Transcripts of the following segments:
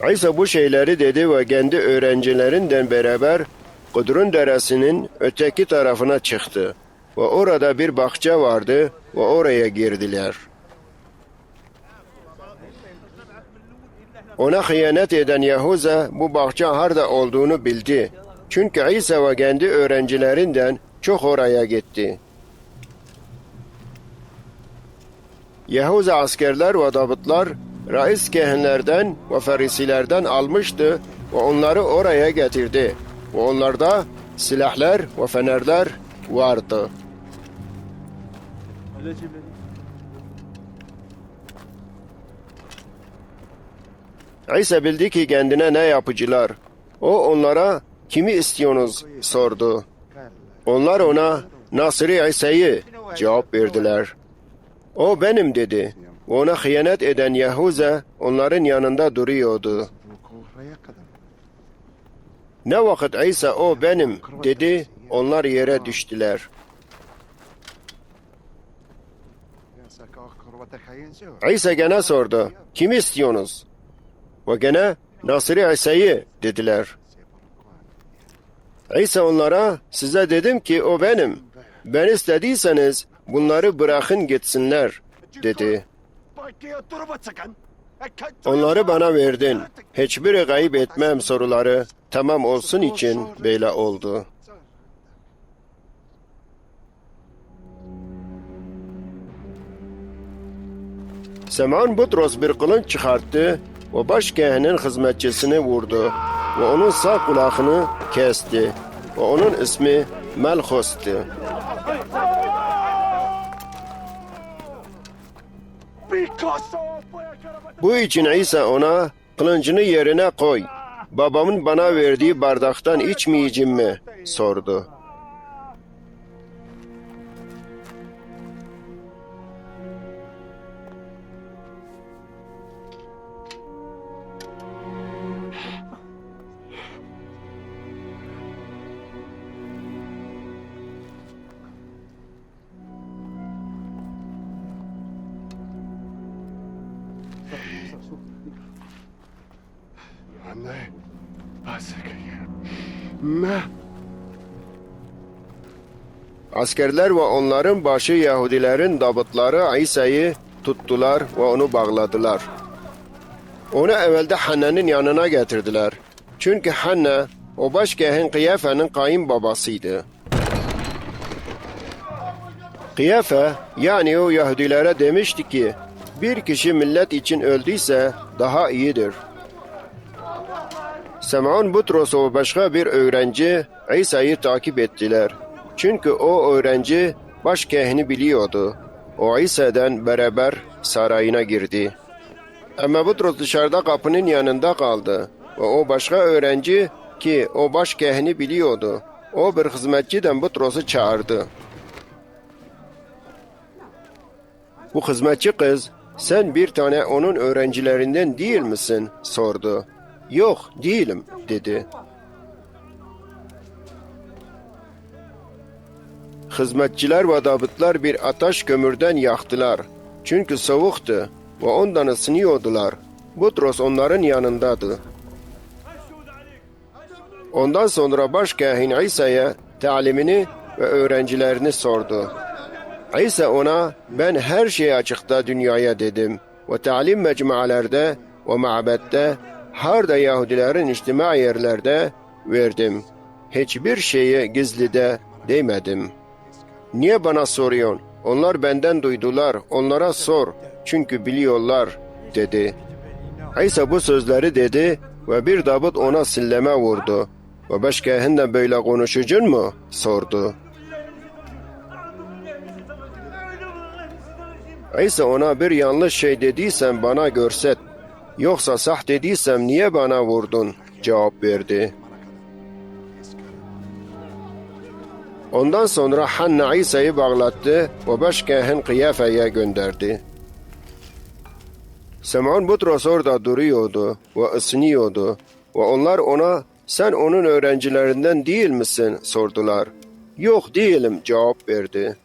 İsa bu şeyleri dedi ve kendi öğrencilerinden beraber Kudrun deresinin öteki tarafına çıktı. Ve orada bir bahçe vardı ve oraya girdiler. Ona hıyanet eden Yahuza bu bahçe harda olduğunu bildi. Çünkü İsa ve kendi öğrencilerinden çok oraya gitti. Yahuza askerler ve dabıtlar reis kehinlerden ve ferisilerden almıştı ve onları oraya getirdi. Ve onlarda silahlar ve fenerler vardı. İsa bildi ki kendine ne yapıcılar. O onlara kimi istiyorsunuz sordu. Onlar ona Nasiri İsa'yı cevap verdiler. O benim dedi. Ona hıyanet eden Yahuza onların yanında duruyordu. Ne vakit İsa o benim dedi, onlar yere düştüler. İsa gene sordu, kimi istiyorsunuz? Ve gene Nasiri İsa'yı dediler. İsa onlara size dedim ki o benim. Ben istediyseniz bunları bırakın gitsinler dedi. Onları bana verdin. Hiçbiri kayıp etmem soruları tamam olsun için böyle oldu. Seman Butros bir kılınç çıkarttı ve başkahinin hizmetçisini vurdu ve onun sağ kulağını kesti ve onun ismi Melchos'tu. Bu için İsa ona kılıncını yerine koy. Babamın bana verdiği bardaktan içmeyeceğim mi? sordu. Askerler ve onların başı Yahudilerin dabıtları İsa'yı tuttular ve onu bağladılar. Onu evvelde Hanna'nın yanına getirdiler. Çünkü Hanna o başkahin Kıyafe'nin kayınbabasıydı. Kıyafe yani o Yahudilere demişti ki bir kişi millet için öldüyse daha iyidir. Sem'an Butros ve başka bir öğrenci İsa'yı takip ettiler. Çünkü o öğrenci başkahini biliyordu. O İsa'dan beraber sarayına girdi. Ama Butros dışarıda kapının yanında kaldı. Ve o başka öğrenci ki o başkahini biliyordu. O bir hizmetçiden Butros'u çağırdı. Bu hizmetçi kız, sen bir tane onun öğrencilerinden değil misin? sordu. Yok, değilim, dedi. Hizmetçiler ve dabıtlar bir ateş kömürden yaktılar. Çünkü soğuktu ve ondan ısınıyordular. Butros onların yanındadı. Ondan sonra başkahin İsa'ya talimini ve öğrencilerini sordu. İsa ona ben her şeyi açıkta dünyaya dedim ve talim mecmualarda ve mabette harda Yahudilerin içtima yerlerde verdim. Hiçbir şeyi gizlide demedim. Niye bana soruyorsun? Onlar benden duydular. Onlara sor. Çünkü biliyorlar dedi. İsa bu sözleri dedi ve bir dabıt ona silleme vurdu. Ve başkahinden böyle konuşucun mu? sordu. İsa ona bir yanlış şey dediysen bana görset. Yoksa sah dediysem niye bana vurdun? Cevap verdi. Ondan sonra Hanna İsa'yı bağlattı ve başkahin Kıyafe'ye gönderdi. Sem'an Butros orada duruyordu ve ısınıyordu ve onlar ona sen onun öğrencilerinden değil misin sordular. Yok değilim cevap verdi.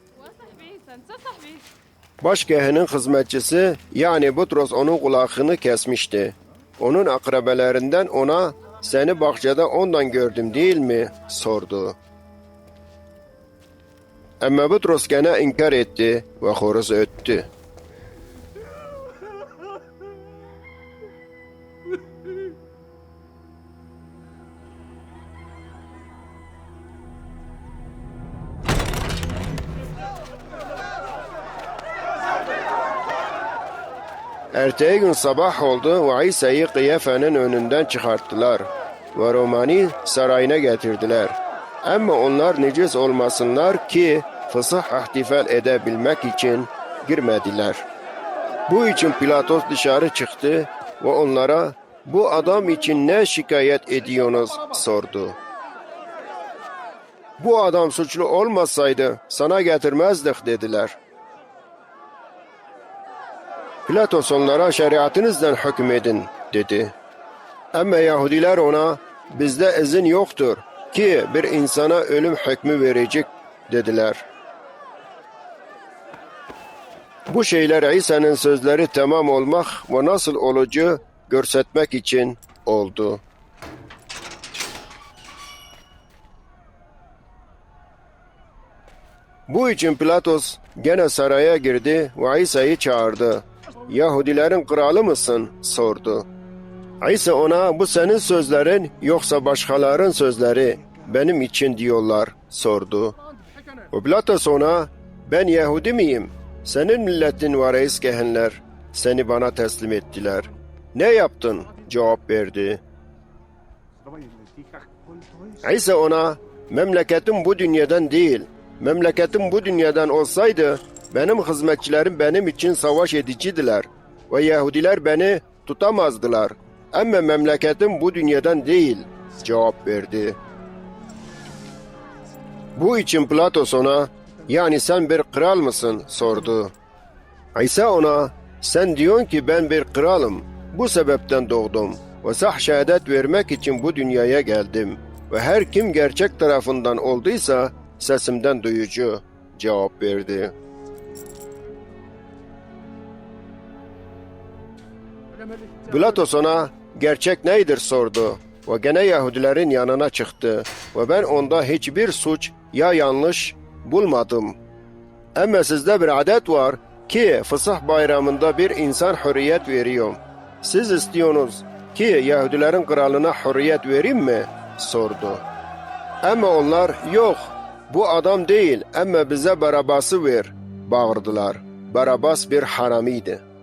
Başkahinin hizmetçisi yani Butros onun kulağını kesmişti. Onun akrabelerinden ona seni bahçede ondan gördüm değil mi? sordu. Ama Petros gene inkar etti ve horoz öttü. Ertesi gün sabah oldu ve İsa'yı Kıyafa'nın önünden çıkarttılar ve Romani sarayına getirdiler. Ama onlar necis olmasınlar ki fısıh ihtifal edebilmek için girmediler. Bu için Pilatos dışarı çıktı ve onlara bu adam için ne şikayet ediyorsunuz sordu. Bu adam suçlu olmasaydı sana getirmezdik dediler. Pilatos onlara şeriatınızdan hükmedin dedi. Ama Yahudiler ona bizde izin yoktur ki bir insana ölüm hükmü verecek dediler. Bu şeyler İsa'nın sözleri tamam olmak ve nasıl olacağı görsetmek için oldu. Bu için Pilatos gene saraya girdi ve İsa'yı çağırdı. Yahudilerin kralı mısın? sordu. İsa ona bu senin sözlerin yoksa başkalarının sözleri benim için diyorlar sordu. Ve Pilatos ona ben Yahudi miyim? Senin milletin ve reis kehinler seni bana teslim ettiler. Ne yaptın? Cevap verdi. İsa ona memleketim bu dünyadan değil. Memleketim bu dünyadan olsaydı benim hizmetçilerim benim için savaş edicidiler ve Yahudiler beni tutamazdılar. Ama memleketim bu dünyadan değil cevap verdi. Bu için Pilatos ona yani sen bir kral mısın sordu. İsa ona sen diyorsun ki ben bir kralım. Bu sebepten doğdum ve sah şehadet vermek için bu dünyaya geldim. Ve her kim gerçek tarafından olduysa sesimden duyucu cevap verdi. Pilatos ona gerçek neydir sordu ve gene Yahudilerin yanına çıktı ve ben onda hiçbir suç ya yanlış bulmadım. Ama sizde bir adet var ki Fısıh bayramında bir insan hürriyet veriyor. Siz istiyorsunuz ki Yahudilerin kralına hürriyet vereyim mi? sordu. Ama onlar yok bu adam değil ama bize Barabas'ı ver bağırdılar. Barabas bir haramiydi.